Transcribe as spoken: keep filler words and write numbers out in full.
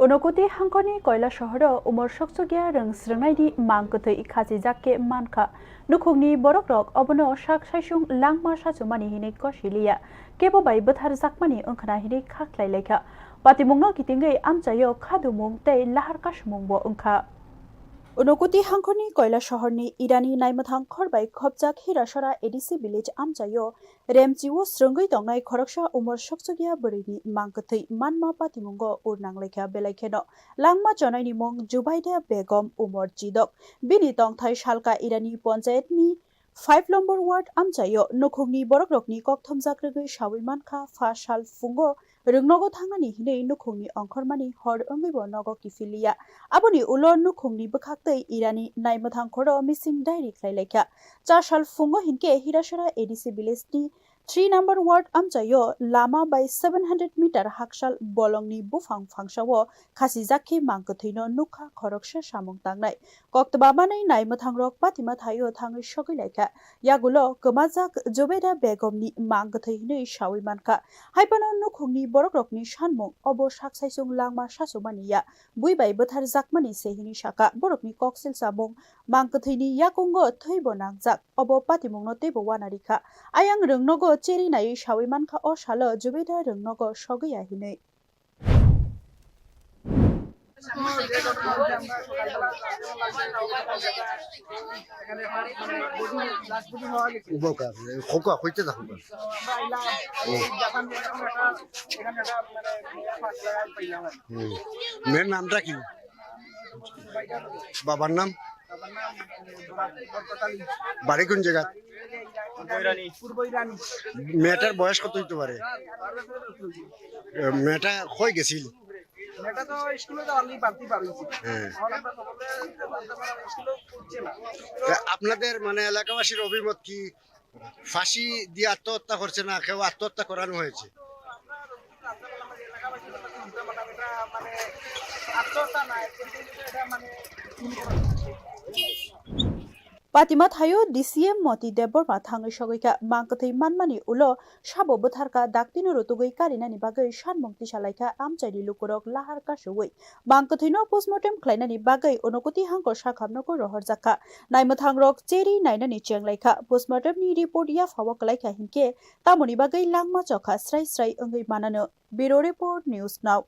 Unokoti hangkoni Koila sohoro umor sokchukya rwng srwngnaini mang kwthwi khachijak khe mankha. Nukhungni borokrok obono sak saisung langma sachumani hinwi kosiliya, kebo bai bwtharjakmani wngkhana hinwi kha khlai laikha. Patimungno kitingwi amchaio khadumung tei lahar kasumungbo wngkha. Unokoti hangkoni Koila sohorni Irani naimwthang khorbai khopjak Hirasora A D C village amchaio Remchio srwngwi tongnai khoroksa umor sokchukya bwrwini mang kwthwi manma patimungo ur nanglaikha, belai kheno langma chonaini mung Jubaida Begum, umor chidok. Bini tongthai salka Irani ponchayatni five number ward amchaio nukhungni borokrokni kokthomjak rwgwi sawi mankha, pha sal phungo rwngnogo thangnani hinwi nukhungni ongkhormani hor wngwibo nogo kiphiliya. Aboni ulo nukhungni bwkhaktwi Irani naimwthang khoro missing diary khlai laikha. Char sal phungo hinkhe Hirasora A D C village ni three number ward amchaio lama bai seven hundred meter haksal bolongni buphang phangsao khachijak khe mang kwthwino nukha khoroksa samung tangnai. Koktwma manwi naimwthangrok patima thaio thangwi sogwi laikha. Yagulo kwmajak Jubeda Begumni mang kwthwi hinwi sawi mankha. Haiphano nukhungni borokrokni sanmung obo sak saisung langma sachumani ya, bui bai bwtharjakmani se hinwi sakha. Borokni koksil samung mang kwthwini yakungo thwibo nangjak. Obo patimungno teibo uanarikha. Ayang rwngnogo cheri naiwi sawi mankha o salo Jubeda rwngnogo sogwi ya hinwi. Ubo ka, khoka, khoite da khoka. Hmm. মেয়ের নামটা কি? বাবার নাম? বাড়ি কোন জায়গা? মেয়েটার বয়স কত হইতে পারে? এ, মেয়েটা কই গেছিল? মেয়েটা তো স্কুলে তো already বাড়তি বার হয়েছে। হ্যাঁ। এখন আমরা তো বললে জানতে পারলাম স্কুলেও পড়ছে না। তা আপনাদের মানে এলাকাবাসীর অভিমত কি? ফাঁসি দিয়ে আত্মহত্যা করছে না কেউ আত্মহত্যা করানো হয়েছে? Patima thaio D C M Moti Debbarma thangwi sogwi kha, mang kwthwi manmani ulo sabo bwtharkha, daktino rutugwi karinani bagwi sanmung tisalaikha amchaini lukurok lahar kasugwi. Mang kwthwino postmortem khlainani bagwi Unokoti hangkor sakhamno rohorjakha. Naimwthangrok cheri nainani chenglaikha. Postmortemni report yaphao kwlaikha hinkhe tamoni bagwi langma chokha srai srai wngwi manano. Bureau Report, News Now.